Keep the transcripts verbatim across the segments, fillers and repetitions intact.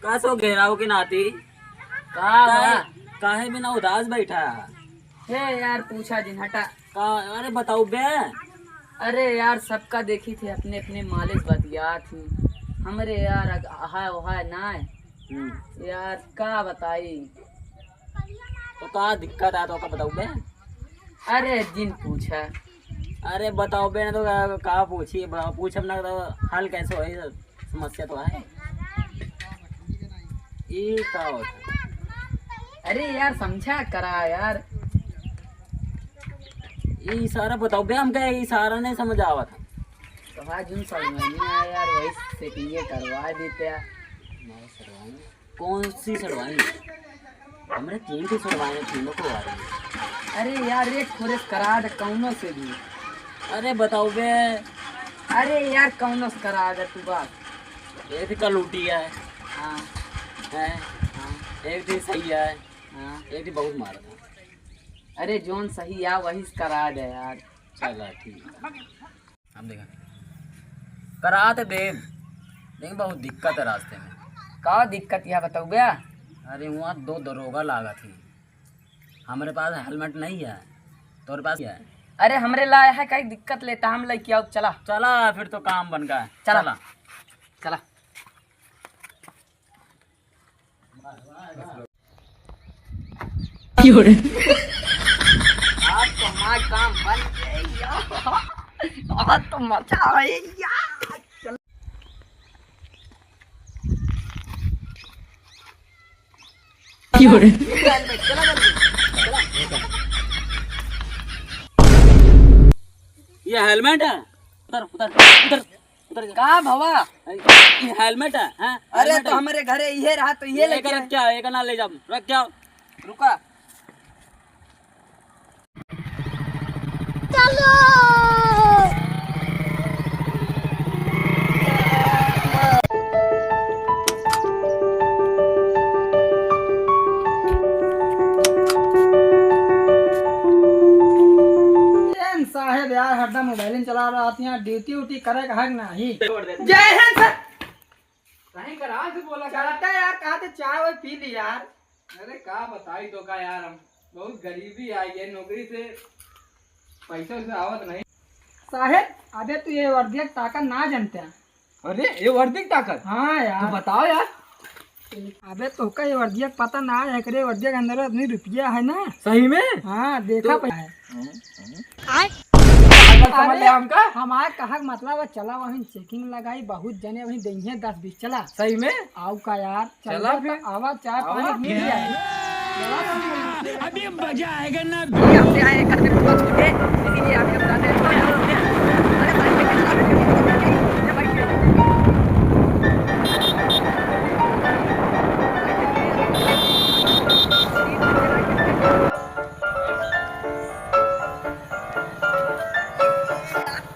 का सो घेराव के नाती? का बा? काहे, काहे बिना उदास बैठा है? हे यार, पूछा जिन, हटा। का, अरे बताओ बे। अरे यार, सबका देखी थे, अपने अपने मालिक बतियात ही। हमरे यार, अग-, अहाय ओहाय नाय। हम्म। यार, का बताई? तो का दिक्कत है तो का बताओ बे? अरे जिन पूछा। अरे बताओ बे, ना तो का, का पूछी, ब-, पूछब ना तो हल कैसे होई? समस्या तो है। ई का होता? अरे यार, समझा करा यार। ई इशारा बताओ बे, हमका इशारा नहीं समझ आवत है। तो आज उन समझ में नहीं आया यार, वही सेटिंग करवा देते हैं। कौन सी सड़वाई? हमरे तीन ठे सड़वाई, तीनों को आ रही है। अरे यार, रेट थोड़े से करा दे कौनो से भी। अरे बताओ बे। अरे यार, कौनो से करा दे तू बात। एक ठे कलूटी है। हाँ। हैं? हाँ। एक ठे सही है। हाँ। एक ठे बहुत मारा था। अरे जोन सही है वही से करा दे यार। चला ठीक है। अब देखा, करा तो देब, लेकिन बहुत दिक्कत है रास्ते में। का दिक्कत यह बताऊ बे? अरे, वहाँ दो दरोगा लागत ही। हमरे पास हेलमेट नहीं है, तोरे पास है? अरे, हमरे लाए है, कई दिक्कत लेता, हम लेके आओ, चला। चला, फिर तो काम बन गया। चला। चला। चला। क्यों रे? आज तो हमार काम बन गई यार। आज तो मजा आई यार। क्यों रे? चला जल्दी, चला। ये हेलमेट है? उतर, उतर, उतर। उतर जा। का भवा? ये हेलमेट है, हाँ? अरे हेलमेट तो है। हमरे घरे इहे रहा तो इहे ये लेके रख आए। क्या? ये ना ले जाओ, रख जाओ। रुका। चलो। एन साहेब यार, हरदम मोबाइल ही चला रहा, आप यहाँ ड्यूटी उटी करे का हक नाही। जय हिंद सर। कहीं करा से बोला कर। चलता यार, कहा थे चाय वाय पी ली यार। अरे का बताई तो का यार, हम बहुत गरीबी आई है, नौकरी से पैसा से आवत नहीं। साहेब, अबे तू ये वर्दिया के ताकत ना जानते हैं। अरे, ये वर्दी की ताकत? हाँ यार। तो बताओ यार। अबे तोहका ये वर्दिया के पता ना है, एकरे वर्दिया के अंदर इतनी रुपया है ना। सही में? हाँ, देखा तो पे है। हाँ, हाँ। आय। पागल समझ अरे, ले हमका? हमार कहक मतलब है, चला वहीं चेकिंग लगाई, बहुत जने वहीं देइहे दस बीस, चला। सही में? आऊ का यार? चला चला फिर। तो आवा, चाय आवा। पानी मिल जाए। अभी मजा आएगा ना। ये हमसे आए, घर में पूछ के, इसीलिए आपके बताते हैं। अरे भाई, ये भाई,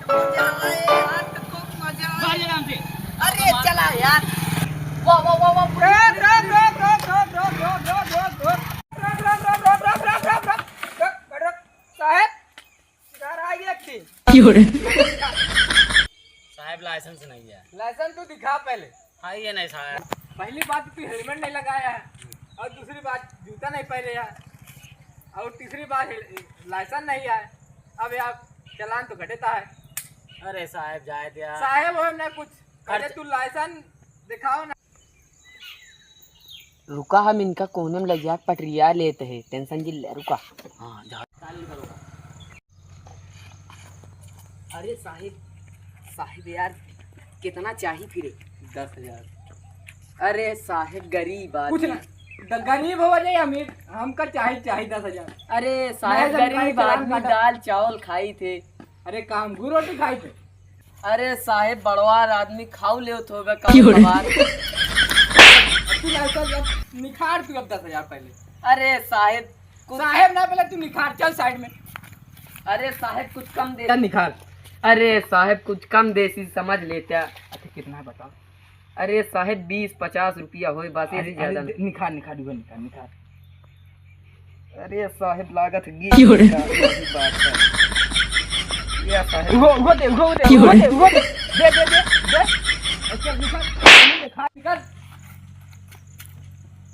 मजा आए, आज तो खूब मजा आए। अरे चला यार। वाह, वाह, वाह, वाह। रुक, रुक, रुक। साहेब, इधर आइए एक दिन। क्यों रे? साहेब, लाइसेंस नहीं है। लाइसेंस तो दिखा पहले। हाँ, ये नहीं साहेब। पहली बात, तू हेलमेट नहीं लगाया है, और दूसरी बात, जूता नहीं पहने है, और तीसरी बात, हेल-, लाइसेंस नहीं है। अब यार, चालान तो कटेता है। अरे साहेब, जाए दिया। साहेब हो ना कुछ, अरे खर्च- तू लाइसेंस दिखाओ ना। रुका, हम इनका कोने में लग जाके पटरिया लेते हैं, टेंशन जिन ले, रुका। हाँ, जा। अरे साहेब, साहेब यार, कितना चाही फिर? दस हजार। अरे साहेब, गरीब कुछ आदमी। ना, द-, गरीब हो चाहे अमीर, हमका चाही, चाही दस हजार। अरे साहेब, नहीं, गरीब चालान आदमी काटा। दाल चावल खाई थे। अरे काम, गू रोटी खाई थे। अरे साहेब, बड़वार आदमी खाऊ लेवत होगा क्यों रे? कबार। तू लाइसेंस अब निखार तू अब दस हजार पहले। अरे साहेब, कुछ साहेब ना, पहले तू निखार, चल साइड में। अरे साहेब, कुछ कम दे। चल निखार। अरे साहेब, कुछ कम देसी समझ लेत्या। अच्छा, कितना है बताओ? अरे साहेब, बीस पचास रुपया होए बस, अरे, ऐसे ज्यादा अरे, नहीं। निखार, निखार, उहो निखार, निखार। अरे साहेब, लागत गी-, क्यों रे? यही बात है। या साहेब। उहो, उहो दे, उहो दे, क्यों उहो रे? दे, उहो दे। दे, दे, दे, दे। अच्छा, निखार, निखार, निखार।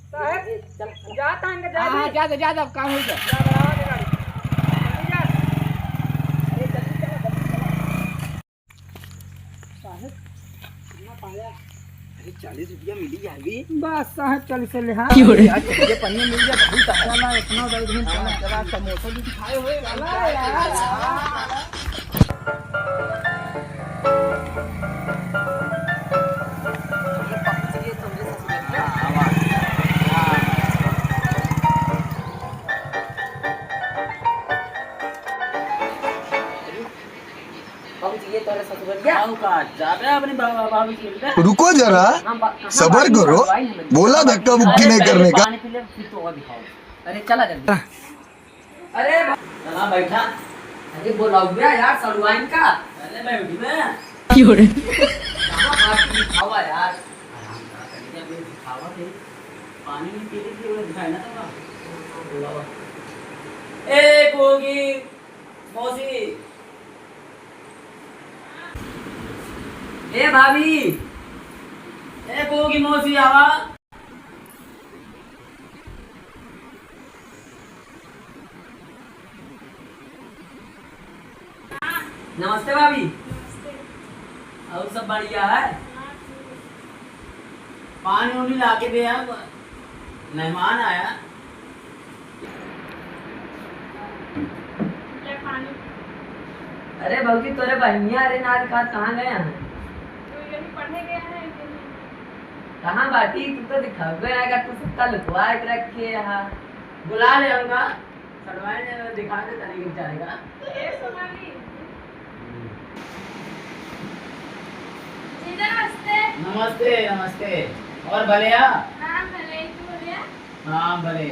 साहेब, चल, चल। जाता है इनका, जा हाँ, हाँ, दी। जा दे, जा दे, अब काम हो गया। जा, बढ़ावा दे गाड़ी। जल्दी जा। अरे, जल्दी चला, जल्दी चला। साहेब, कितना पाया? अरे, चालीस रुपया मिली जाएगी। बस साहेब, चालीस से ले, हाँ। क्यों रे? यार, चलिए, पन्नी मिल जाए, बहुत है। चला, इतना दे दे, हाँ, चला। चला, समोसा भी खाए हुए, चला यार। पहुंच गए तोरे ससुरलिया। आओ का, जाबे अपने बाबा, बाबूजी के लिए। रुको जरा, हम बा-, कहाँ सबर बाटी करो, उठवाई नहीं मिलती। बोला धक्का मुक्की अरे नहीं पहले करने का। पानी पी ले, फिर तो और दिखाओ। अरे चला जल्दी। अरे भा-, चला बैठा। अरे बोलाओ बे यार, सड़ुआइन का। अरे बैठ बे। क्यों रे? कहाँ बाटी दिखावा यार। आराम से, कहीं क्या कोई दिखावा नहीं। पानी नहीं पी ली थी, वो दिखाई ना था। बोलावा। ए, गोगी। मौसी। ए भाभी। ए गोगी मौसी आवा। नमस्ते भाभी। नमस्ते। और सब बढ़िया है? हाँ, ठीक है। पानी उनी लाके दे यार, मेहमान आया। ले पानी। अरे भौजी, तोरे बहिनिया अरे नार का कहाँ गए हैं? तो यही पढ़े गया है कि नहीं? कहाँ बाटी? तू तो दिखावे आएगा, तू सबका लुकवा के रखे है। बुला ले उनका, सड़वाए ने दिखा दे तनी के बेचारे का। ए सोनाली। जीजा नमस्ते। नमस्ते, नमस्ते। और भले आ? हाँ, भले, तू भले आ? हाँ, भले।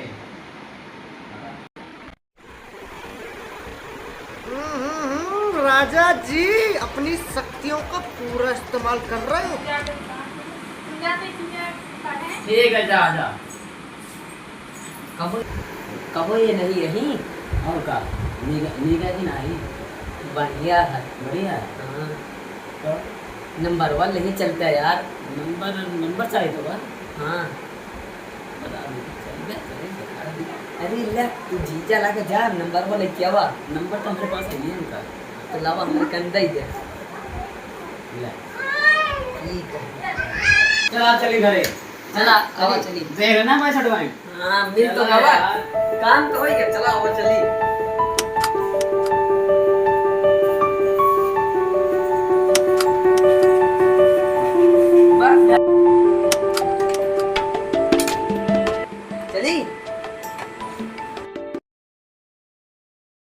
हम्म, हम्म, हम्म, राजा जी अपनी शक्तियों का पूरा इस्तेमाल कर रहे हो। ठीक है, जा, जा। कबो, कबो ये नहीं रही। और का? निगा, निगा की नाही। बढ़िया है। बढ़िया है? हाँ। तो? नंबर वन नहीं चलता यार। नंबर, नंबर चाहिए तो बा? हाँ। बता दे, चल बे, चल बे, बता दे। अरे ले, तू जीजा लागे जा, नंबर वो लेके आवा। नंबर तो हमरे पास है ही इनका। तो लावा, हमरे कन दे दे। ले। ठीक है। चला, चली घरे। चला, आवा अरे, चली। देख ना, मैं छुड़वाई। हाँ, मिल तो चला गवा। यार। काम तो हो गया, चला, आवा चली।